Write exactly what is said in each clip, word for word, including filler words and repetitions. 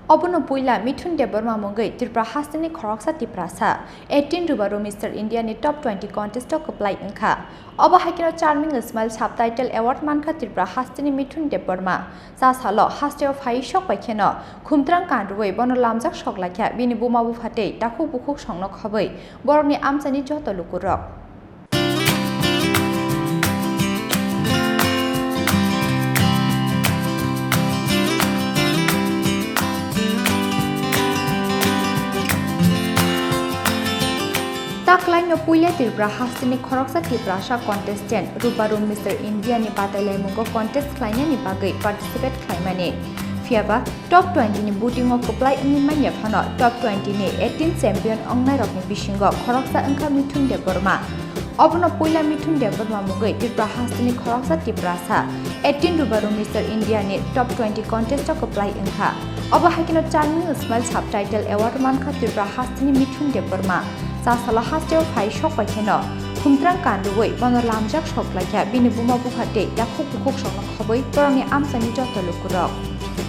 Obono puila Mithun Debbarma mungwi Tripura hasteni khoroksa Tiprasa, eighteen Rubaru Mister India ni top twenty contest o kwplai wngkha. Obo hai kheno Charming Smile subtitle award mankha Tripura hasteni Mithun Debbarma. Cha salo hasteo phai sok bai kheno khumtrang kanrwi bono lamjak sok laikha, bini buma bupha tei takhuk bukhuk songno khobwi borokni amchaini joto lukurok. Taklaino puila Tripura hasteni khoroksa Tiprasa contestant Rubaru Mister India ni batailaimungo contest khlainani bagwi participate khlaimani. Phiyaba top twenty ni voting o kwplai wngwi manya phano top twenty ni eighteen champion wngnairokni bisingo khoroksa wngkha Mithun Debbarma. Obono puila Mithun Debbarma mungwi Tripura hasteni khoroksa Tiprasa eighteen Rubaru Mister India ni top twenty contest o kwplai wngkha. Obo hai kheno Charming Smile subtitle award mankha Tripura hasteni Mithun Debbarma. Cha salo hasteo phai sok bai kheno khumtrang kanrwi bono lamjak sok laikha, bini buma bupha tei takhuk bukhuk songno khobwi borokni amchaini joto lukurok.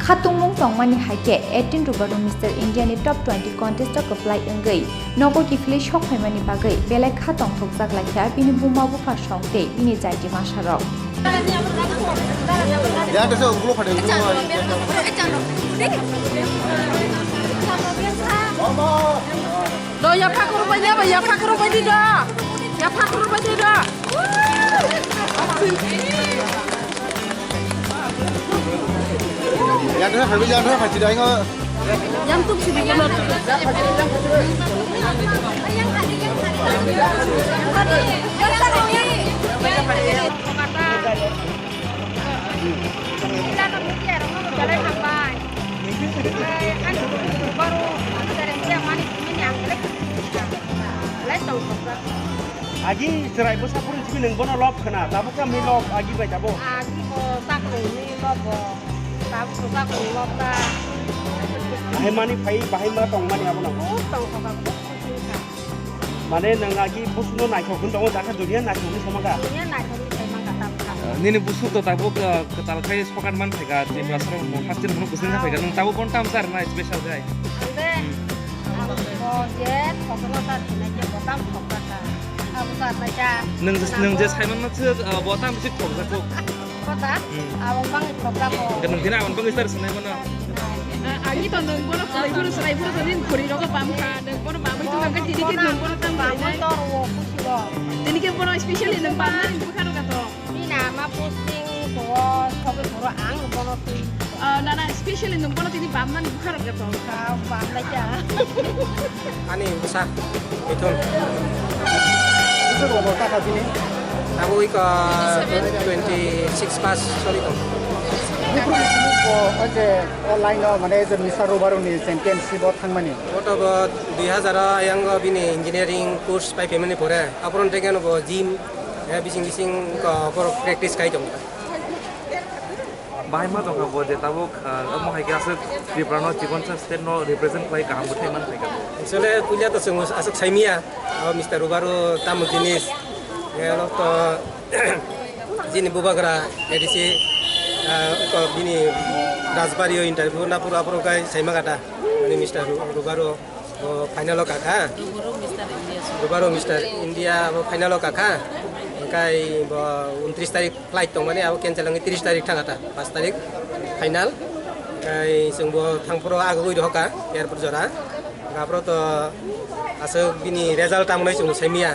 Khatungmung tongmani hai khe eighteen Rubaru Mister India ni top twenty contest o kwplai wngwi nogo kiphilwi sok phaimani bagwi belai kha tongthokjak laikha bini buma bupha song tei bini jaiti masarok. Do yapha khoro bai de ba, yapha khoro bai de da. Yapha khoro bai de da. Yang tu, yang tu, yang tu. Yang tu sini. Agi chwrai bwsa phuru simi nwng bono love khna, tabuk kha mi love agi bai tabuk. Agi bo taklong mi love bo, tabuk bo taklong love ta. Bahai mani phai, bahai ma tong mani abono. Khub tong kha, khub khub tong kha. Mane nwng agi busuno naithok hwn tongo, jakha duniya naithok hwn sama kha. Duniya naithok hwn sama kha tabuk kha. Nini busuk to tabuk, ah, kwtal khai sokat man phaikha, Tripura sarok no hasteni hwn bwswng kha phaikha, nwng tabuk bon tam sar na special khai. Ang de, ang bo je thokno ta thina je bo tam thok ta. Abo ta na ja. Nwng, nwng je saiman ma se, ah, bo tam bisi thok ja kok. Kota? Hmm. Abang bang program o. Hingke nwng khe abang bang star sanai mano. Ah, agi to nwng bono khwlai phuru, sanai phuru to nini khuri rogo bam kha, nwng bono bamwi tong kha, tini khe nwng bono tam khlai nai. Tini khe bono specially nwng bamnani bwkha rok to. Bini ama posting to, sobe phuru ang bono twi. Ah, na, na, specially nwng bono tini bamnani bwkha rok to. Ah, bam lai kha. Ani bwsa Mithun. Bwswk umor ta kha bini? Abo wiko twenty six pass soli tong. Buphuru ni simi bo o je o line o mane je Mister Rubaru ni championship o thangmani. Oto bo dui hazar o ayang o bini engineering course pai phaimani pore. Aphuru tei khe no bo gym, eh, bising bising ko borok practice khai tong. Bahai ma tongkha bo je tabuk, ah, omo hai khe aswk Tripura no chikon sa state no represent khlai kaham bwthai man phaikha. Actually, puila to chwng aswk saimiya, o Mister Rubaru tamo jinis, eh, nok to jini bubagra A D C, ah, ko bini Rajbari o interview na pura pura kai saima kata, ani Mister Ru-, Rubaru. Bo final o kakha? Rubaro Mister India. Rubaro Mister India bo final o kakha. Hingkai bo untris tarik flight tongmani, abo cancel wngwi tris tarik thangkha ta, pas tarik final. Hingkai chwng bo thangphuru agugwi rohorkha airport jora. Hingkha aphuru to aswk bini result tamo nai chwng saimanya.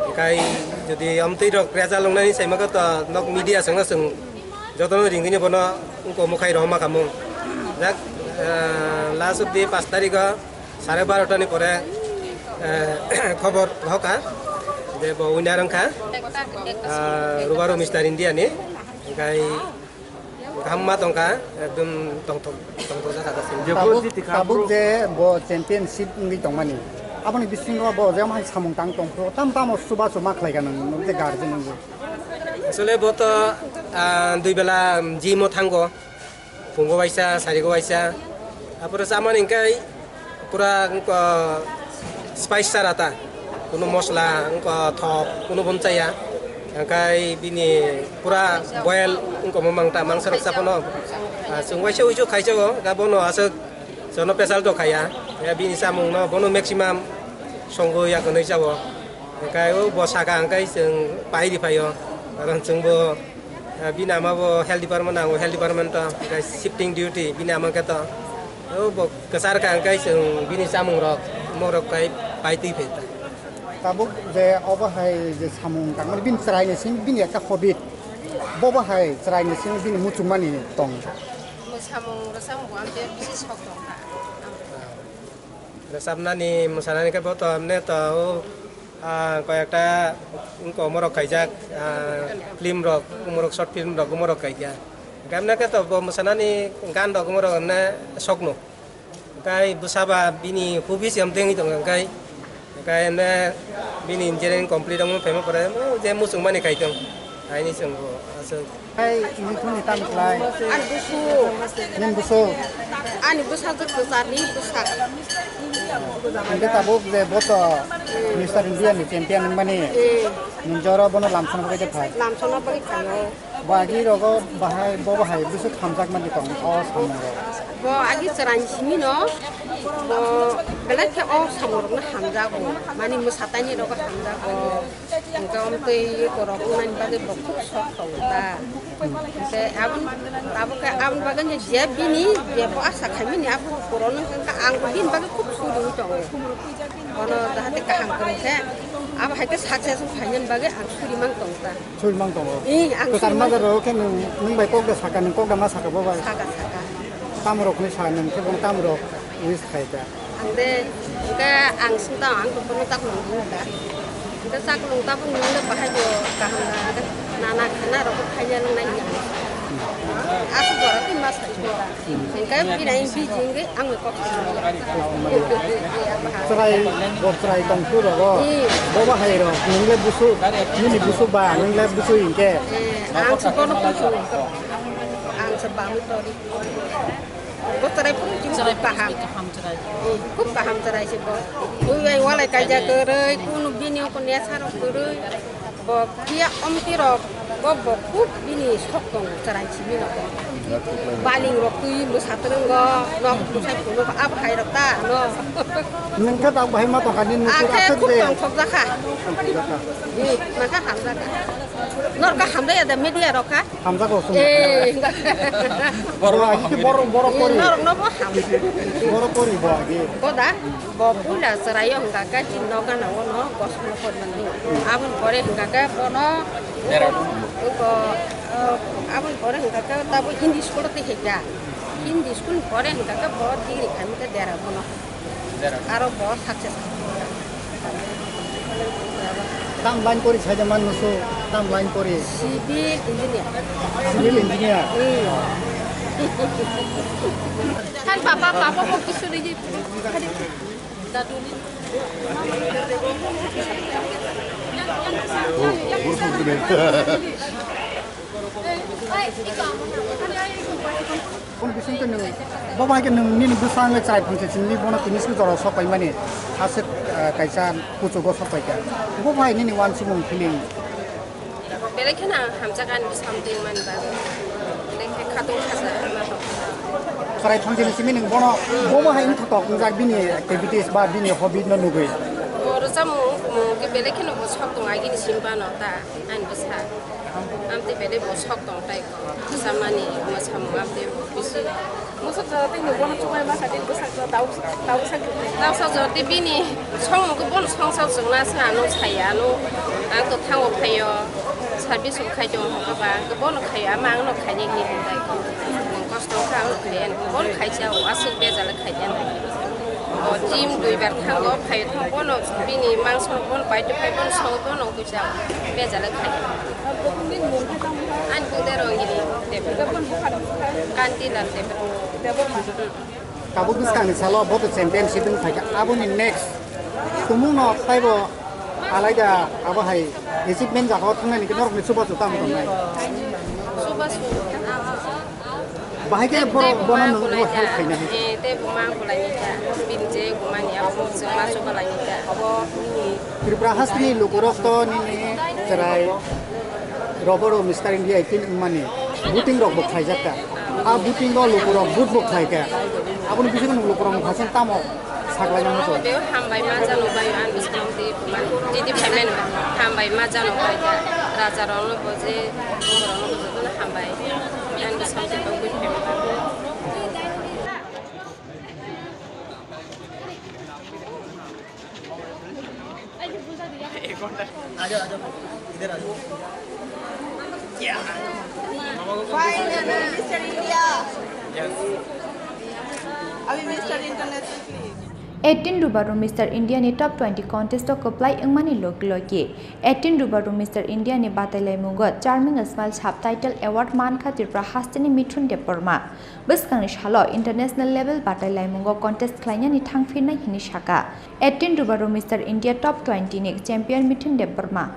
Hingkai jodi amtwi rok result wngnani saimaka to nok media chwngno chwng jotono ringwini bono wngkha mwkhai rohorma kha mung. Jak, eh, last of the pas tarik o sare barota ni pore, eh, khobor rohorkha je bo winner wngkha, ah, Rubaro Mister India ni. Hingkai kaham ma tongkha, ekdom tongthok, tongthok jakha dasim. Jebo Tabuk, jiti kha tabuk bro. Je bo championship wngwi tongmani. Aboni bisingo bo je hai samung tang tongphuru, tam tamo chubachu ma khlaikha nwng, nwng je guardian wngwi. Asole bo to, ah, dui bela gym o thango. Phungo waisa, sarigo waisa. Apore chamani hingkai pura, wngkha spice sara ta. Kuno mosla, wngkha thok, kuno bo chaya. Hingkai bini pura boil wngkha mo mangta, mangsa rok cha phano. Ah, chwng waisa uisu khaijago, ga bono aswk Jono pesal to khaya, ya bini samung no bono maximum songo ya kwnwi chao. Hwnkhe o bo saka hwnkhe chwng pai ri phaio, karon chwngbo, ya bini ama bo health department, ang health department to, hwnkhe shifting duty bini ama khe to. O bo kwchar ka hwnkhe chwng bini samung rok, mo rok kai pai twi phai ta. Tabuk je obo hai je samung tangmani bini chwraini simi bini ekta hobby. Bobo hai chwraini simi bini muchungmani tong. Mwsamung rwchapmung bo ang bisi sok tong kha. Rwchapnani, mwsanani khe bo to emne to o, ah, koyekta wngkha omorok khaijak, ah, film rok, omorok short film rok omorok khaikha. Hwnkhe emne khe to bo mwsanani gan rok omorok emne sokno. Hwnkhe bwsaba bini hobby se amtengwi tongo hwnkhe. Hwnkhe emne bini engineering complete wngma phaima pore je muchungmani khaitong. Haini chwngbo aswk. Hai, nini thani tam khlai? Ani busu. Nini busu? Ani bwsa to kwcharni bwsa. Hwnkhe tabuk je bo to Mister India ni champion wngmani. Eh. Nini jora bono lamsana bagwi de phai. Lamsana bagwi phaio. Bo agi rogo bahai, bo bahai busu hamjakmani tong o samungo. Bo agi chwraini simi no, bo belai khe o samung rokno hamjago. Mani mwsatani rogo hamjago. Hwnkhe omtwi borok wngnani bagwi bo khub sok tongo ta. Hwnkhe aboni, abo khe aboni bagwi no je bini je bo asa khaimani abo borokno hwnkhe ang bo bini bagwi khub suri tongo. Bono jahate kaham kwrwi khe abo hai khe success wng phainani bagwi ang suri mang tongo ta. Suri mang tongo. Ee, ang kwchar suri mang majaro khe nwng, nwng bai kok da saka, nwng kok da ma saka bo bai. Saka, saka. Tamrok ni sa nwng khe bo tamrok wish khai da. Ang de, hwnkhe ang sung tong, ang kuphurno chaknung nungkha. Hwnkhe chaknung tabuk nungkhe bahai bo kaham da, hwnkhe nana khana rok khaina nungnai hwnwi ang. Aswk jora twi ma sai khe da. Hwnkhe bini ang biji wngwi ang bai kok. Chwrai, bo chwrai tong tu rogo. Hmm. Bo bahai rok, nung le busu, nini busu ba, nung le busu hwnkhe. Eh, ang se bono busu. Ang se bamwi tori. Bo chwrai phuru chini chwrai kaham. Kaham chwrai. Khub kaham chwrai se bo. Ui bai walai kaijak kwrwi, kunu bini oko nesha rok kwrwi. Bo phiya omti rok, bo, bo khub bini sok tongo chwrai simi no bo. Baling rok twi bwsa twrwngo, nok bwsai phunuk abo hai rok ta no. Nwng khe tak bahai ma tongkha nini nukur. Akhe aswk khub de tongthok jakha. Tongthok jakha. Ni, maka hamjakha. Norka hamjaya da media rok kha. Hamjago sung. Eh. Borok agi ki borok, borok pori. Norok no bo ham. Borok pori bo agi. Koda, bo puila chwraio hwnkha khe chini nokgana o no gospel pori mani. Aboni pore hwnkha khe bono, ko, eh, aboni pore hwnkha khe tabo Hindi school o twi hwnkha. Hindi school ni pore hwnkha khe bo degree khaimani khe dera bono. Aro bo success. Tam line pori saida man nusu, tam line pori. Civil engineer. Civil engineer. Hmm. Kan papa, papa ko kisu ni. Kono bising ke nung, bo bai ke nung nini bwsang le chai phang se chini bono tini sik jora sok pai mani aswk, eh, kaisa kuchugo sok pai kha. Bo bai nini uansukmung feeling. Belai kheno ang hamjak ani bwsam twi mani bagwi. Belai khe khatung khaja ma tong. Chwrai thangchini simi nwng bono, bomo hai wngthok wngjak bini activities ba bini hobby no nugwi. Bo rwchapmung wngmung khe belai kheno bo sok tong agini simi bano ta ani bwsa. Amtwi belai bo sok tong tai ko. Bwsa mani mwsamung amtwi bisi. Musa jora tei nwng bono chubai ma kha tei bwsa jora tau, tau sa khe. Tau sa jora tei bini songmung khe bono songsa chwngna se ano saya ano. Ang to thango phaio. Service khai tong kha ba. Ang to bono khaio ama angno khainai hinwi tai ko. Nwng kosto kha ang khaia. Bono khaisa o aswk bejal khaia. O gym duibar thango, phaio thango, bono bini mangso bono pai to pai bono so bono kuisa bejal khai. Ani bung de Rongini Debra. Kanti Lal Debra. Tabuk bwskangni salo bo to championship wng phaikha, aboni next tumungno taibo alaida abo hai achievement jagao thangnani norokni chubachu tamo tongnai? Chubachu. Bahai khe borok bono nwng help khaina hai. Eh, tei bo ma bolai ni ta. Bini je gumani abo chwng ma choba lai ni ta. Abo nini Tripura hasteni lukurok to nini chwrai Roboro Mister India eighteen wngmani voting rok bo khlaijak kha. A voting o lukurok vote bo khlai kha. Aboni bisingtwi nwng lukurokni thasing tamo saklaina muchung? Beo hambai ma jano bai, ani bisingtwi titi phaimani hambai ma jano bai, rajarokno bo je borokno bo jotono hambai, ani bisingtwi tongwi phaimani. Finally, Mister India. Abhi Mister International, please. Eighteen Rubaru Mister India ni top twenty contest o kwplai wngmani logi logi eighteen Rubaru Mister India ni batailaimungo Charming Smile Subtitle Award mankha Tripura hasteni Mithun Debbarma. Bwskangni salo international level batailaimungo contest khlainani thangphirnai hwnwi saka. Eighteen Rubaru Mister India top twenty ni champion Mithun Debbarma.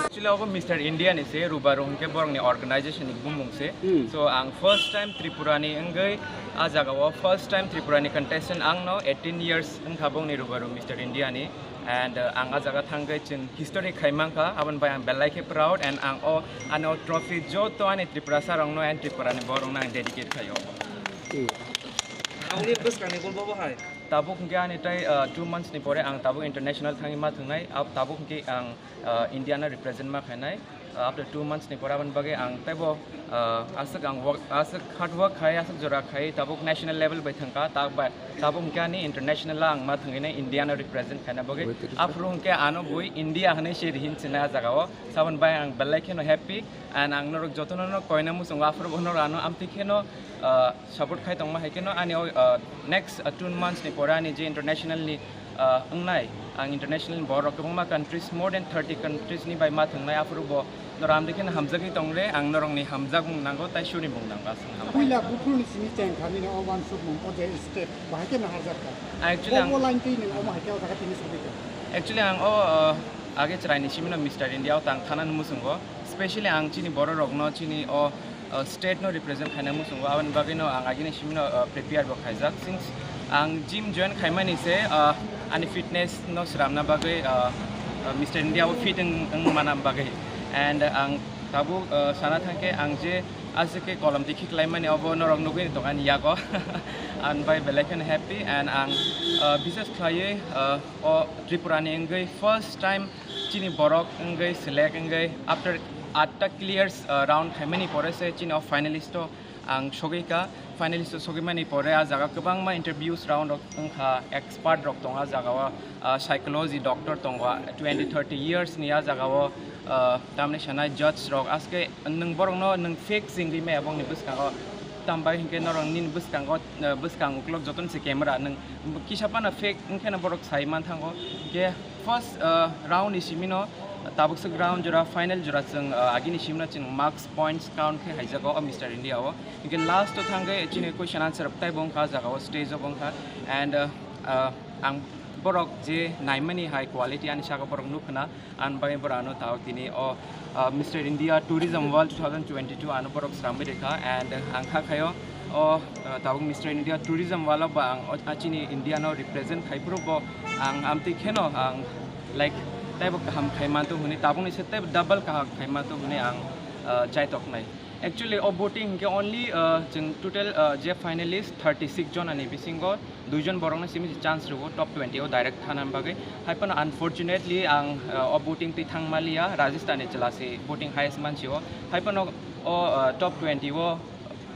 Actually, obo Mister India ni se, Rubaru hwnkhe borokni organization ni bumung se. Hmm. So, ang first time Tripura ni wngwi, ah jaga o first time Tripura ni contestant ang no eighteen years wngkha bongni Rubaru Mister India ni. And, uh, ang ah jaga thangwi chwng history khai mankha, aboni bai ang belai khe proud, and ang o, ani o trophy joto ani Tiprasa rokno and Tripura ni borokno ang dedicate khai o. Hmm. Aboni bwskangni goal bo bo hai? Tabuk hwnkhe ani tai, uh, two months ni pore ang tabuk international thangwi ma thwngnai, ab-, tabuk hwnkhe ang, uh, India no represent ma khainai. Uh, after two months ni pore aboni bagwi ang teibo, uh, aswk ang work, aswk hard work khai, aswk jora khai, tabuk national level bai thangkha, ta-, bai, tabuk hwnkhe ani international o ang ma thangwi nai India no represent khaina bagwi. Aphuru hwnkhe ano bui India hwnwi se rihin sinai ah jaga o. Saboni bai ang belai kheno happy, and ang norok jotono no koina muchungo, aphuru bo norok ano amtwi kheno, uh, support khai tongma hai kheno ani o, uh, next, uh, two months ni pore ani je international ni, uh, wngnai, ang international ni borok kwbangma countries, more than thirty countries ni bai ma thwngnai, aphuru bo norok amtwi kheno hamjagwi tongre, ang norokni hamjakmung nango, tai suri mung nango, aswk hambai. Puila buphuruni simi chengkha nini o wansukmung o je step bahai kheno harjakha. Actually, ang o line twi nini omo hai khe o jaga tini sogwi kha. Actually, ang o, uh, age chwraini simi no Mister India o tang thanani muchungo, specially ang chini borok rokno chini o uh, state no represent khaina muchungo, aboni bagwi no ang agini simi no, uh, prepare bo khaijak. Since ang gym join khaimani se, uh, ani fitness no sramna bagwi, uh, uh, Mister India o fit wng, wng mana bagwi. And ang tabuk, uh, sana thangkhe ang je aswk khe kolom tikhi klaimani obo norok nugwi tongani yago. Ang bai belai kheno happy and ang, uh, bisas khlaiwi, uh, o Tripura ni wngwi first time chini borok wngwi select wngwi after atta clears, uh, round khaimani pore se chini o finalist o ang sogwi kha. Finalist o sogwi mani pore ah jaga kwbangma interviews round rok wngkha, expert rok tongo ah jaga o, uh, psychology doctor tongo, twenty thirty years ni ah jaga o, uh, tamni sanai judge rok aske nwng borok no nwng fake singwi maya bongni bwskango, tambai hinkhe norok nini bwskango, uh, bwskang uklok jotono se camera nwng kisa phano fake wngkheno borok sai manthango. Hinkhe first, uh, round ni simi no, uh, tabuk swk round jora, final jora chwng, uh, agini simi no chwng marks points count khe haijago o Mister India o. Hinkhe last o thangkhe chini question answer rok taibo wngkha, jaga o stage o bo wngkha. And, uh, uh, ang borok je naimani hai quality ani saka borok nukhna, ani bagwi borok ano tabuk tini o, uh, Mister India Tourism World two thousand twenty-two ano borok sramwi rikha. And, uh, ang kha khaio o, uh, tabuk Mister India Tourism World o bo ang o, a chini India no represent khai phuru bo ang amtwi kheno ang, like, teibo kaham khai manto hwnwi, tabukni se teibo double kaham khai manto hwnwi ang, uh, chaitok nai. Actually, o voting hinkhe only, uh, chwng total, uh, je finalist thirty six jona ni bisingo dui jon borokno simi se chance rwo top twenty o direct thana bagwi. Hai phano unfortunately ang, uh, o voting twi thang maliya, Rajasthan ni chwla se voting highest mansi o. Hai phano o, uh, top twenty o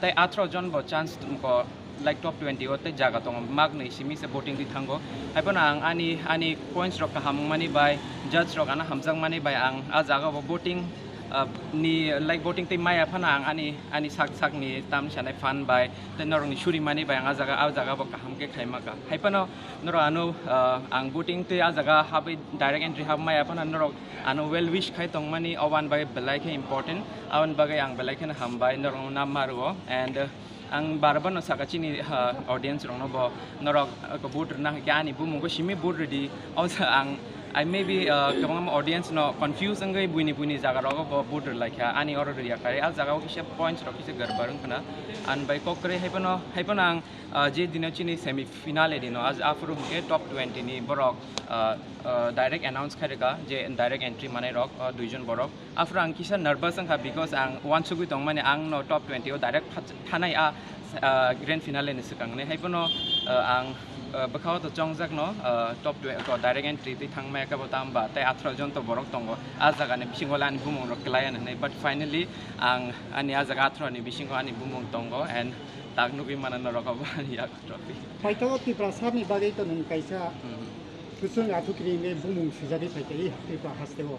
tei atharoh jon bo chance tongkho, like, top twenty o tei jaga tongo, maknwi simi se voting twi thango. Hai phano ang ani, ani points rok kaham wngmani bai, judge rok ano hamjakmani bai ang ah jaga bo voting, ah, ni, like, voting twi maya phano ang ani, ani sak sakni tamni sanai fan bai tei norokni surimani bai ang ah jaga, ah jaga bo kaham khe khaima kha. Hai phano norok ano, ah, ang voting twi ah jaga habwi direct entry hab maya phano norok ano well wish khai tongmani, o wan bai belai khe important, aboni bagwi ang belai kheno hambai norokno namma rwo. And, uh, ang bar bar no saka chini, uh, audience rokno bo norok, uh, vote rwna hai khe ani bumung bo simi vote rwdi. O sa ang, I maybe, uh, kwbangma audience no confuse wngwi buini buini jaga rogo bo vote rwlai kha, ani oro rwya kha, a jaga o kisa points rok kisa garbar wngkhana. Ani bai kok kwrwi haiphano, haiphano ang, uh, je dino chini semi finale dino, aphuru hwnkhe top twenty ni borok, uh, uh, direct announce khairwkha je direct entry manai rok, uh, duijon borok. Aphuru ang kisa nervous wngkha, because ang uansugwi tongmani ang no top twenty o direct tha-, thanai a, ah, grand finale ni swkang hinwi. Haiphano, ah, ang, ah, bwkhao to chongjakno, ah, top twenty, ko direct entry twi thangmaya khe bo tamo ba tei atharo jon to borok tongo. A jaga ni bisingo le ani bumung rok kwlai ani hinwi. But finally ang ani a jaga atharo ni bisingo ani bumung tongo and tak nugwi mano norok abo ani yak trophy. Paithago Tiprasa ni bagwi to nwng kaisa Hmm. Kwchwng athukiri hwnwi bumung swijagwi phaikha i Tripura hasteo.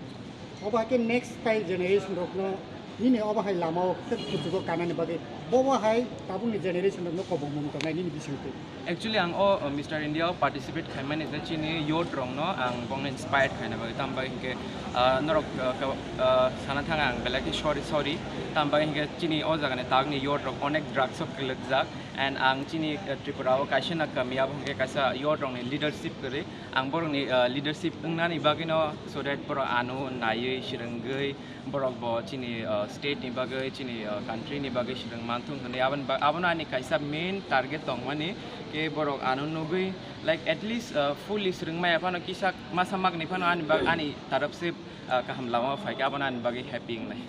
Obo hai khe next tai generation rokno nini obo hai lamao kwchwgo kanani bagwi bobo hai tabukni generation rokno kobokmung tongnai nini bisingtwi. Actually, ang o, uh, Mister India o participate khaimani je chini youth rokno ang bongno inspired khaina bagwi. Tamo bagwi hinkhe, uh, norok, uh, ka-, uh, sana thang ang belai khe sorry, sorry. Tamo bagwi hinkhe chini o jagani takni youth rok onek drugs o kwlwkjak. And ang chini, uh, Tripura o kaisa na kami abo hinkhe kaisa youth rokni leadership kwrwi. Ang borokni, uh, leadership wngnani bagwino, so that borok ano naiwi swrwngwi, borok bo chini, uh, state ni bagwi, chini, uh, country ni bagwi swrwng manthung hwnwi. Aboni ba-, abono ani kaisa main target tongmani, khe borok ano nugwi, like, at least, uh, fully swrwngmaya phano kisa masa magni phano ani bag-, ani taraf se, uh, kaham lama o phaikha, abono ani bagwi happy wngnai.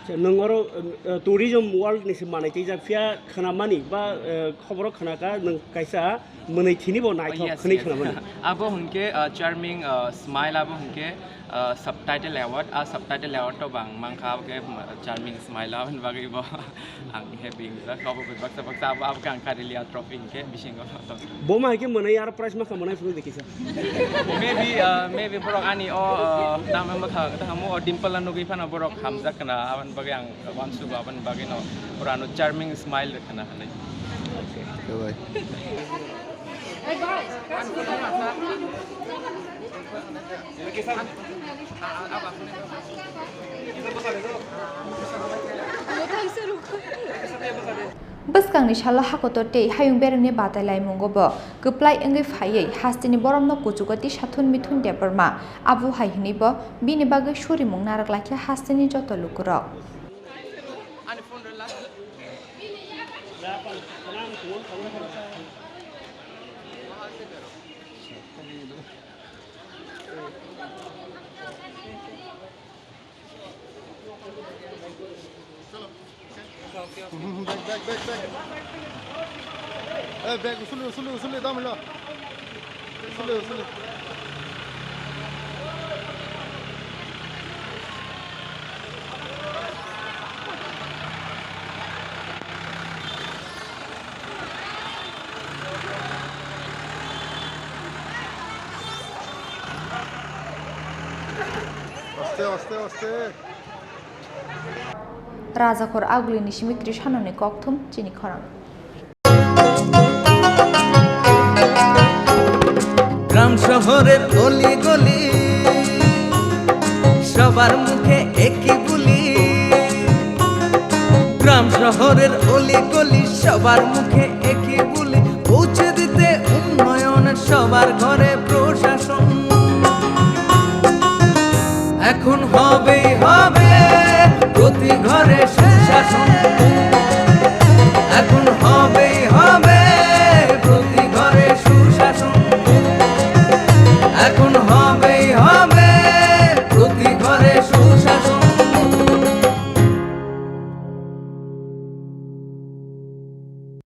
Acha, nwng oro, uh, tourism world ni se manai twijak, phiya khwnamani ba, uh, khoboro khwnaka nwng kaisa mwnwi thini bo naithok Yes, khwnwi yes. Khwnamani. Abo hwnkhe, uh, Charming, uh, Smile abo hwnkhe, uh, subtitle award. A subtitle award to bang mankha, abo khe, um, Charming Smile aboni bagwi bo ang happy wngjak. Abo bai baksa baksa abo, abo khe ang Karelia trophy hwnkhe bisingo. Bo ma hai khe mwnwi aro prize ma kha mwnai phuru de kisa. Maybe, uh, maybe borok ani o, uh, tamo bwkha, tamo o dimple no nugwi phano borok hamjak khna, aboni bagwi ang uansukgo, aboni bagwi no borok ano Charming Smile rwkhana hinwi. Bye bye. Bwskangni salo hakotor tei hayung beremni batai laimungo bo kwplai wngwi phaiwi hasteni boromno kuchugo tisa thun mithun Debbarma. Abo hai hwnwi bo bini bagwi surimung narwk laikha hasteni joto lukurok. Bag, bag, bag, bag. Eh, bag, usuli, usuli, usuli, dam lo. Usuli, usuli. Aste, aste, aste. Rajakhor Aguli ni simi Krishanoni kokthum chini khorang. গ্রাম শহরের অলি গলি, সবার মুখে একই বুলি। গ্রাম শহরের অলি গলি, সবার মুখে একই বুলি। পৌঁছে দিতে উন্নয়নের সবার ঘরে প্রশাসন। এখন হবেই হবে প্রতি ঘরে সুশাসন।